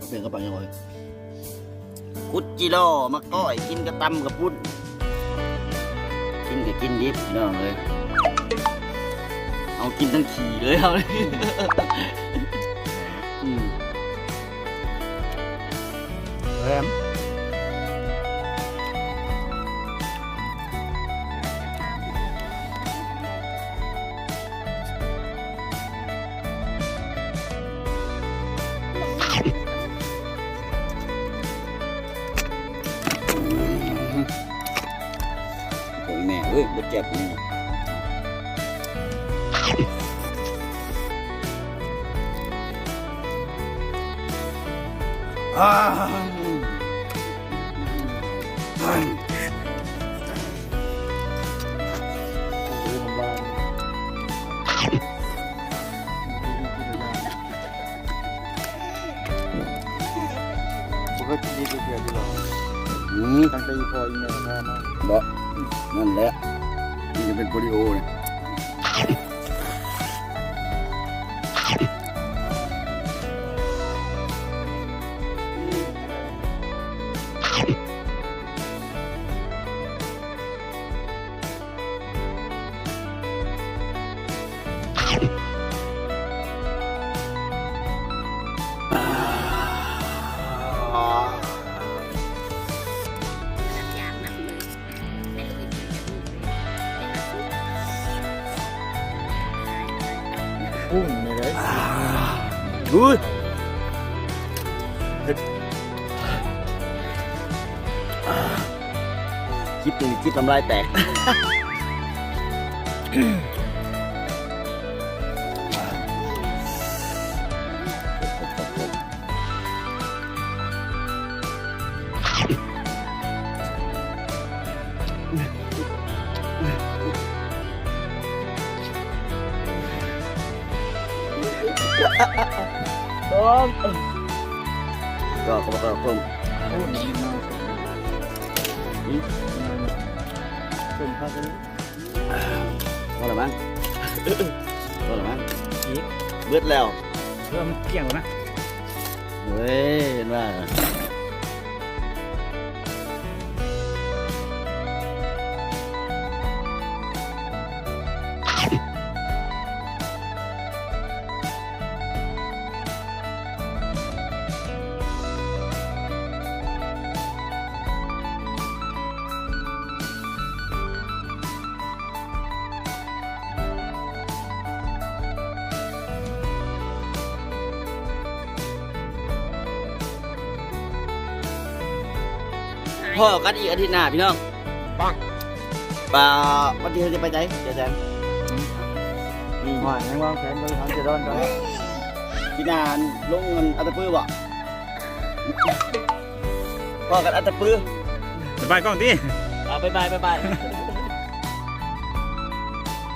ເປັນກະປາຫຍັງເອີຍ? ຂຸດຈີ່ລໍ່ມາກ້ອຍ ກິນກະຕຳກະປຸ້ນ ກິນກະກິນດິບ ພີ່ນ້ອງເອີຍ. ເຮົາກິນທັງຂີ້ເລີຍເຮົານີ້. ອືມ ແຫຼມ. ໂອ້ຍແມ່ເອີຍ ບໍ່ເຈັບນີ້. ບໍ່ເຄີຍກິນດີເທື່ອຕິລະ. ອືມ ຕັ້ງແຕ່ອີ່ພໍ່ອີ່ແມ່ພາມາ. ບໍ່ ນັ້ນແຫຼະ ມັນຈະເປັນໂປລິໂອນີ້. ປຸ້ນນີ້ເດ້. ອຸ້ຍ ເຜັດ. ຄລິບນີ້ຄລິບນ້ຳລາຍແຕກ. ຕ້ອງ ກໍ ກໍ ກໍ ກໍ ອືມ ເປັນພາກນີ້. ພໍລະມັງ ພໍລະມັງ ອີກ ເບິດແລ້ວ ເພື່ອມັນກ້ຽງແລ້ວນະ. ເວີຍ ເຫັນວ່າ ພໍ້ກັນອີກອາທິດໜ້າພີ່ນ້ອງ. ປັງ ປາ ວັນທີເຮົາຈະໄປໃສ ຈາແຊມ? ອືມ ວ່າຍັງວາງແຜນບໍລິຫານຈະດອນກັນ. ປີໜ້າລົງອັນອັດຕະປືບໍ? ພໍ້ກັນອັດຕະປື. ສະບາຍກ້ອງຕິ. ເອົາ ບາຍບາຍ ບາຍບາຍ.